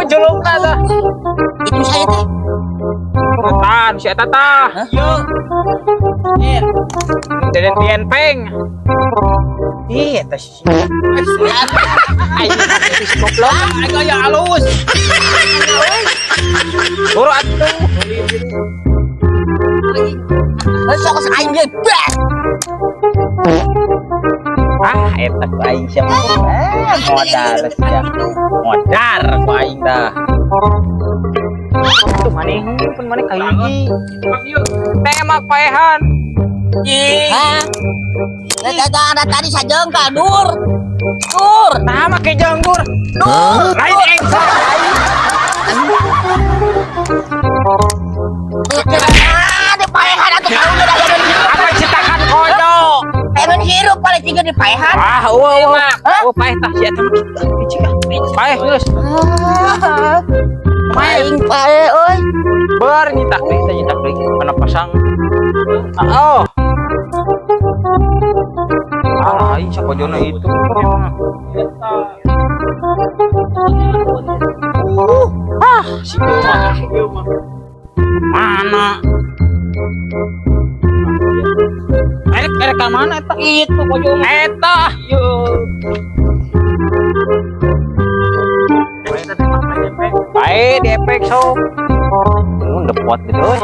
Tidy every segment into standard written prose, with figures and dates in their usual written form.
Culupna tah. Itu saya teh. Tan, si eta tah. Yo. Eh, Deden tien peng. Ih, eta si. Aing si goblok. Aing aya halus. Buru atuh. Sok aing ge. Bah. Ah, eta ku aing sia mah. Eh, modar sia. Modar ku aing dah. Tuh maneh pun maneh kahiji. Tembak paehan. Hah? Lah tadi sajengkal dur. Dur. Nah, make janggur. Dur. Lain engsa. Ah, di paehan atuh karunya da aya hirup. Apa citakan kodo? Aya hirup paling tinggi di paehan. Ah, eueuh eueuh. Oh, paeh tah si eta mah kitu. Licik ah. Paeh geus. Aing pae euy. Ber nyitak deui teh nyitak deui kana pasang. Ah, oh. Ah, aing sakojona itu. Ah, si ieu mah. Mana? Erek erek ka mana eta? Itu kojo. Eta. Yo. Bae di efek sok. Depot gitu euy.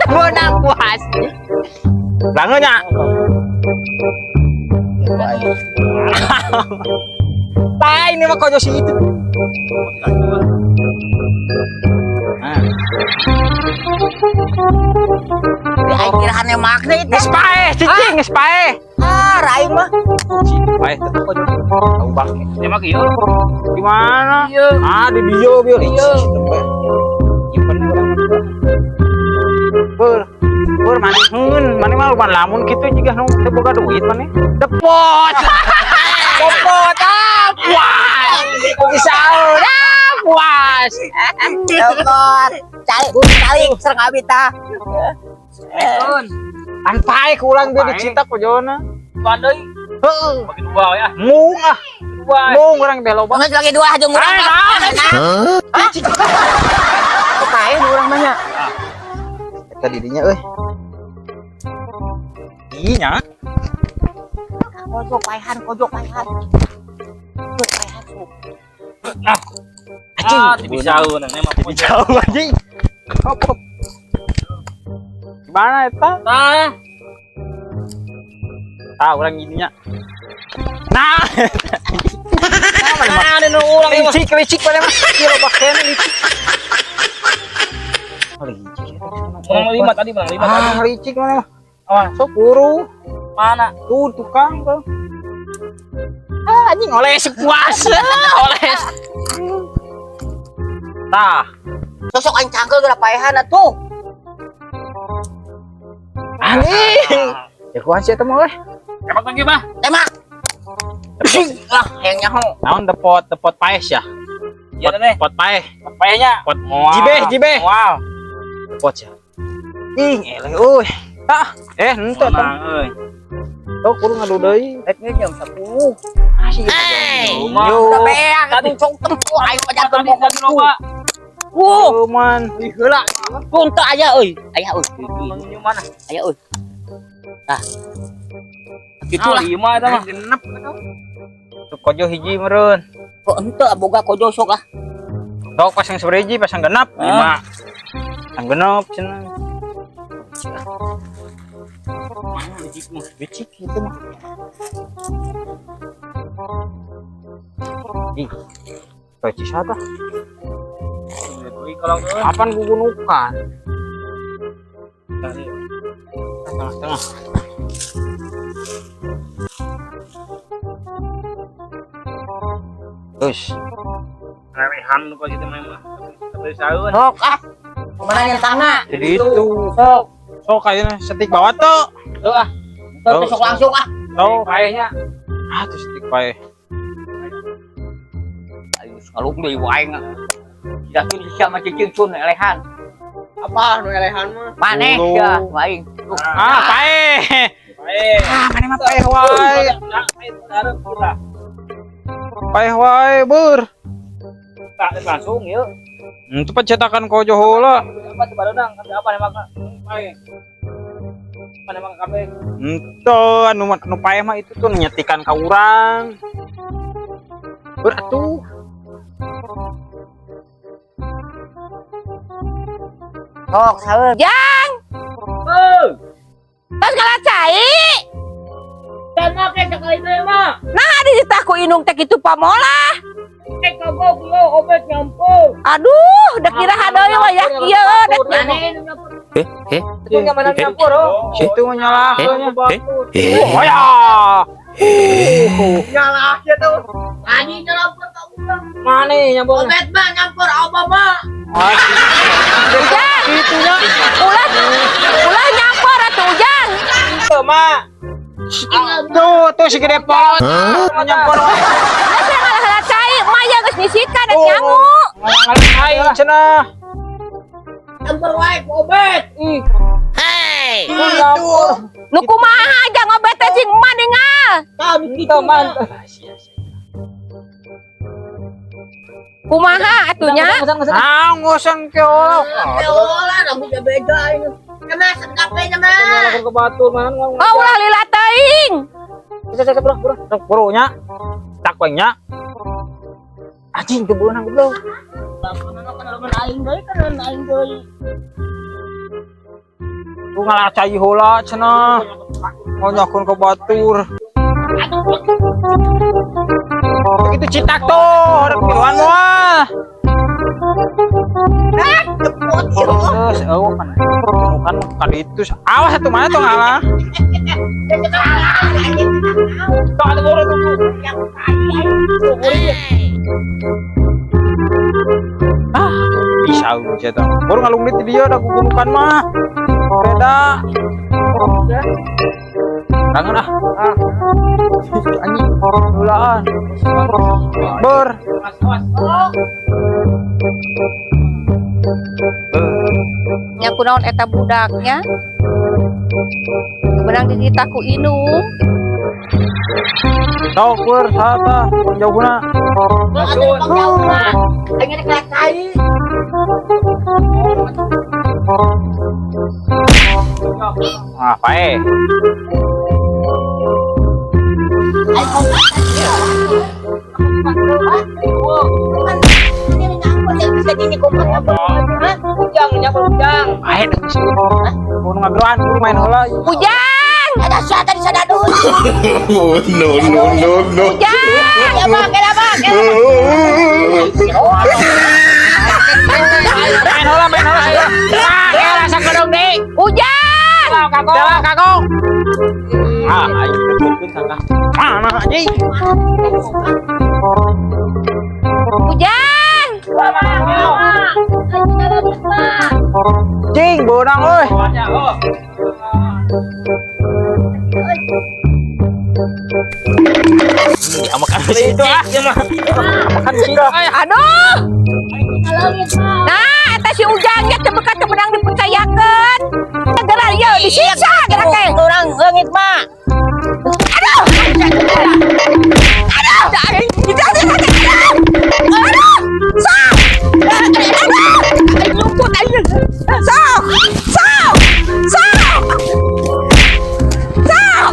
Menang puas. Langeun nya. Tah ini mah kojo si itu. Nah, Di aing kirahan makna itu. geus paeh cicing geus paeh. Ah, aing mah. Si paeh tetep kojo. Tahu bangke. Tembak yo. Di mana? Iya. Ah, di bio bio. Iya. Nyimpen urang mah. Ber. Ber maneheun, maneh mah lumayan lamun kitu jiga nu teu boga duit maneh. Depot. Depot ah, puas. Bisa ah, puas. Depot. Calik, calik serang abi tah. An paeh ku urang ge dicinta kojona. Dua deui. Heeh. Bagi dua ya. Mung ah. Dua. Mung urang teh loba. Geus lagi dua jeung urang. Ah, Hah? Paeh di urang mah nya. Eta di dinya euy. Inya. Kojo paehan, kojo paehan. Kojo paehan sok. Ah, Anjing. ah, bisa neng mah. Jauh anjing. Hop hop. Gimana eta? Tah. Ah, urang gininya. Nah. Nah, mana mah? Nah, nu urang ieu mah. Licik, licik mana mah? Ieu loba keneh licik. Oh, licik eta. Menang lima tadi, menang lima tadi. Ah, licik mana mah? Awas, Sok buru. mana? Tuh tukang tuh. Ah, anjing oles puas. Oles. Tah, Sosok aing cangkel geura paehan atuh. anjing. Ya kuan sih eta mah euy. Tembak lagi, Bah. Tembak. Ah, hayang nyaho. Naon depot, depot paes ya? Iya teh. Pot paeh. Payahnya. Pot jibeh, jibeh. Wow. Depot ya. Ing eleh euy. Ah, eh henteu tah. Menang euy. Tuh kudu ngadu deui. Rek jam 10. Ah, sih. Hey. Yo. Udah beak Tadi. atuh sok tempo aing mah Tadi jangan tadi loba. Wuh, Oh, man. ih heula. Tuh teu aya euy. Aya euy. Menginyu mana? Aya euy. Tah. Kitu Ah, lah. lima eta mah. Genep. Tuh kojo hiji meureun. Kok henteu boga kojo sok ah. Sok pasang sabaraha pasang genep. Lima. Pasang genep cenah. Licik gitu mah. Ih. Toci sata. Deui kalau euy. Kapan gugunukan? Tengah-tengah. Terus. Lewehan kok gitu mah. Tapi saeun. Sok ah. Mana nyentangna? Jadi itu. Sok. Sok kayaknya setik bawah tuh. Tuh ah, Tuh sok langsung ah. Sok. payahnya. Ah, tuh setik pae. Ayo salung deui aing. Tidak tuh sia mah cicing sun elehan. Apa nu elehan mah? Maneh Dulu. ya aing. Ah, pae. Ah, maneh mah paeh wae. Paeh wae, beur. Tak langsung yuk. Itu pencetakan kojo heula. Apa coba dong? Apa nih maka? Mana maka kape? Ente anu anu paeh mah itu tuh nyetikan ka urang. Beur atuh. Sok, saeur. Jang, Oh, tos ngalah cai. dan make sekali deui mah. Nah, dititah ku indung teh kitu pamolah. Eh kagok yo obet nyampur. Aduh, dek iraha deui wayah kieu dek. Itu nyaman nyampur oh. Situ mah nyalahkeun nya. Eh. Oh ya. Nyalah ya tuh. Tadi nyampur ka urang. Mana nyampur? Obet mah nyampur Obama. Ujang, Itunya. Ulah ulah nyampur atuh Ujang. Itu mah. Tuh, tuh si gede pot. Nyampur. Geus ngalah cai, mah ya geus nyisikan dek nyangu. Ngalah cai cenah. Nyampur wae ku obet. Ih, Nyampur. Nu kumaha jang obet teh cing emak ningal. Kami itu man. Kumaha atuh nya? Ah, ngosan ke olok. Olah, rambut beda ini. Nya sedap nya mah. Ke batur man. Oh, ulah lila teuing. Bisa bro, bro. Sok buru nya. Tak we nya. Anjing teu beunang goblok. Aing deui kan aing deui. Lu ngalah cai heula cenah. Ngonyokeun ke batur. Begitu citak tuh, rek miluan moal. Terus, eueuh kan. Kan kali itu awas atuh mana tuh ngalah. Tak ada orang tuh. Ah, bisa aja tuh. Baru ngalung di dia da gugulukan mah. Beda. Kangen ah. Anjing, heulaan. Ber. Nya kunaon eta budaknya? Beunang dititah ku indung. Sok ber saha jauhna. Aing rek cai. Ah, pae. Ini nyampur yang bisa gini kumat apa? Ujang nyampur ujang. Pae da geus. Kudu ngageroan, kudu main heula. Ujang, Ada siapa di sana dulu? Oh, no, no, no, no. Ujang. Ya bang, ya bang, ya Main heula, main heula. Ah, kela sakedung deui. Ujang. Jalan kagok. Ah, aing betul sangka. Mana anjing? Ujang. Cing, beunang euy. Bawahnya, oh. Ya makan situ ah. Makan situ. Aduh. Nah, eta si Ujangnya teu bekat teu meunang dipercayakeun. Geura ieu disiksa geura teh. Orang leungit mah. Aduh. Aduh. Aduh. Aduh. Sok. Aduh. Aing luput aing. Sok. Sok. Sok. Sok.